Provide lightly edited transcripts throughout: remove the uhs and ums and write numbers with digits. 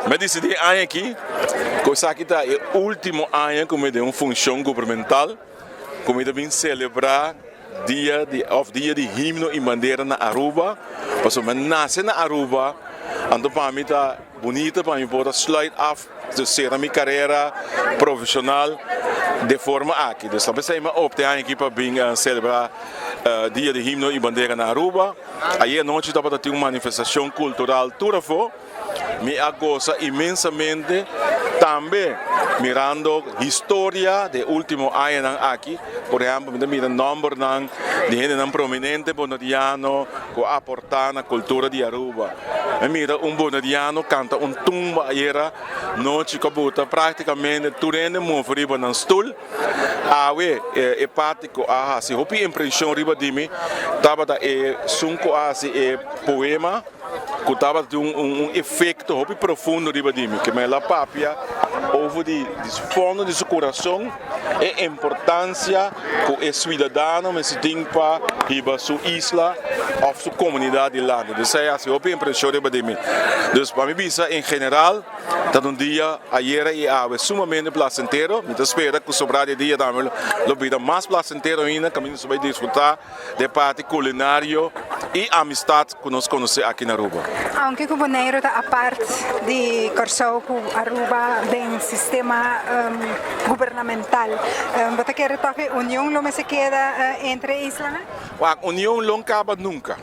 Mi a disidí e aña aki ku esaki ta e último aña ku mi den un funshon gubernamental ku mi ta bin selebrá dia di òf dia di himno i bandera na Aruba pasobra mi a nase na Aruba anto pa mi ta bunita pa mi por a sluit af dus sera mi karera profeshonal de forma aki. Dus ta p'esei mi a opta e aña aki pa bin selebrá dia di himno i bandera na Aruba. Ayer anochi tabata tin un manifestashon kultural tur afó. Mi a gosa inmensamente tambe mirando historia di e ultimo añanan aki. Por ehempel mi ta mira nombernan di hendenan prominente boneriano cu a aporta na cultura di Aruba. Mi mira un boneriano canta un tumba ayera nochi cu a buta practicamente tur hende move riba nan stoel. Awe e parti cu a haci hopi impresion riba di mi tabata esun cu a haci e poema. Ku tabata tin un efekto hopi profundo riba di mi, ke mi a papia over di su fondo di su kurason e importansia ku e suidadano mester tin pa hiba su isla òf su komunidat dilanti. Dus esei a hasi hopi impreshon riba di mi. Dus pa mi bisa en general ta un dia ayera i awe sumamente plasentero. Mi ta spera ku sobrá di e dia tambe lo bira mas plasentero ainda kaminda nos bai disfrutá de parti culinario y amistad cu nos conoce aki na Aruba. Aunke cu Boneiru ta apart di Corsou cu Aruba den sistema gubernamental, bo ta kere toch e union lo mester keda entre e islanan? Wak, union lo caba nunca.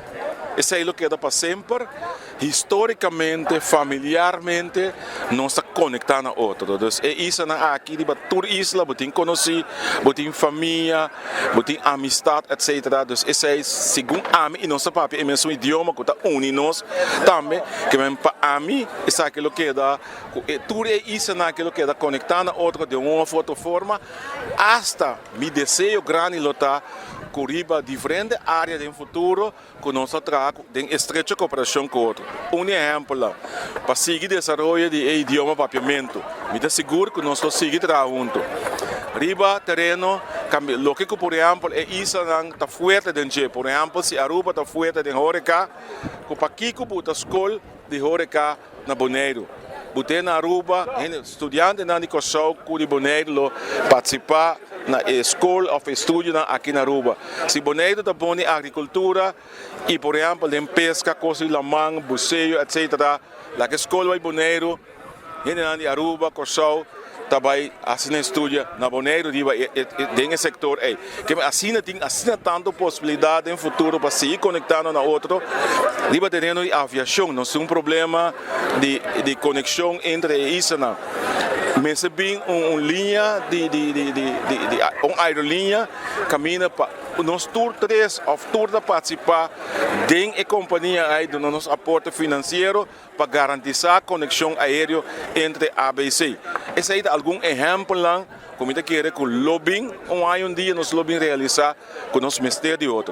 Esey lo keda pa semper. Historicamente, familiarmente nos ta conecta na otro. Dus e islanan aki riba tur isla bo tin conoci, bo tin famia, bo tin amistad etc. Dus esey segun ami y nos ta papia e mesun idioma cu ta uni nos tambe ke men pa ami esaki lo keda cu e tur e islanan aki lo keda conecta na otro den un of otro forma hasta mi deseo grandi lo ta cu riba diferente area den futuro ku nos ta traha den estrecho koperashon ku otro. Un ehèmpel pa sigui desaroyo di e idioma papiamentu. Mi ta sigur ku nos lo sigui traha huntu riba tereno loke ku por ehèmpel e islanan ta fuerte den dje. Por ehèmpel si Aruba ta fuerte den horeka, ku pakiko bo ta skol di horeka na Boneiru? Bo te na Aruba, hende, studiantenan di Kòrsou ku di Boneiru lo partisipá na e skol òf e estudionan aki na Aruba. Si Boneiru ta bon den agrikultura i por ehèmpel den peska, kos di laman, buseo etsetera, laga e skol bai Boneiru, hendenan di Aruba, Kòrsou ta bai hasi nan estudio na Boneiru riba e den e sektor ei. Keme asina tin asina tantu posibilidat den futuro pa sigui konektando na otro riba tereno di aviashon. Nos tin un problema di di konekshon entre e islanan. Mester bin un un liña di di di di di un aeroliña kaminda pa nos tur tres òf tur ta partisipá den e kompania ei duna nos aporte finansiero pa garantisá konekshon aéreo entre ABC. Esei ta algun ehèmpelnan ku mi ta kere ku lo bin un aña un dia nos lo bin realisá ku nos mester di otro.